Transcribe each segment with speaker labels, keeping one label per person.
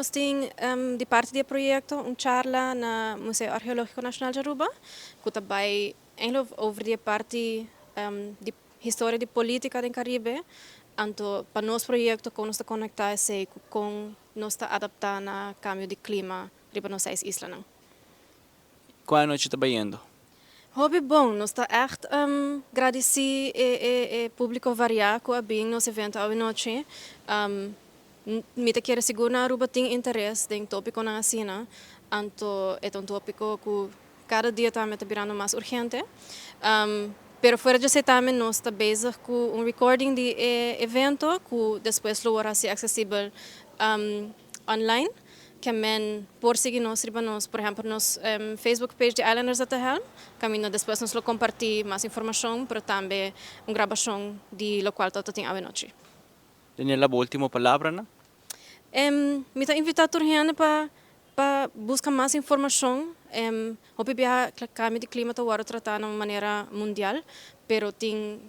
Speaker 1: nos tin di parti di e proyecto un charla na Museo Arqueologico Nacional di Aruba, cu ta bay eigenlijk over di e parti di historia di politica den Caribe, anto pa nos proyecto con nos ta conecta esey cu con nos ta adapta na cambio di clima riba nos seis islanan.
Speaker 2: Con anochi ta bayendo?
Speaker 1: Hopi bon, nos ta echt gradici e publico varia cu a bin nos evento awe nochi. Mi ta kere sigur na Aruba tin interes den topiconan asina, anto e ta un topico cu cada dia tambe ta birando mas urgente. Pero fuera di esey tambe nos ta bezig cu un recording di e evento cu despues lo word haci accesibel online. Ke men por sigui nos riba nos, por ehempel, nos Facebook page di Islanders at the Helm. Caminda despues nos lo comparti mas informacion, pero tambe un grabacion di locual ta tin awe nochi.
Speaker 2: Daniela, bo ultimo palabra, no?
Speaker 1: Mi ta invita tur hende pa busca mas informacion. Hopi biaha cambio di clima ta wordo trata na un manera mundial, pero tin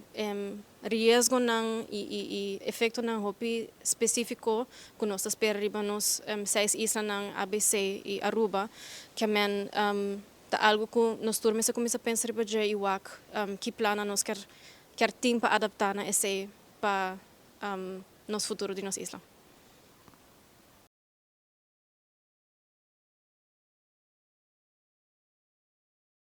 Speaker 1: riesgonan y efectonan hopi specifico cu nos ta spera riba nos seis islanan ABC y Aruba, ke men ta algo cu nos tur mester cuminsa pensa riba dje y wak ki plan nos kier tin pa adapta na esey pa nos futuro di nos isla.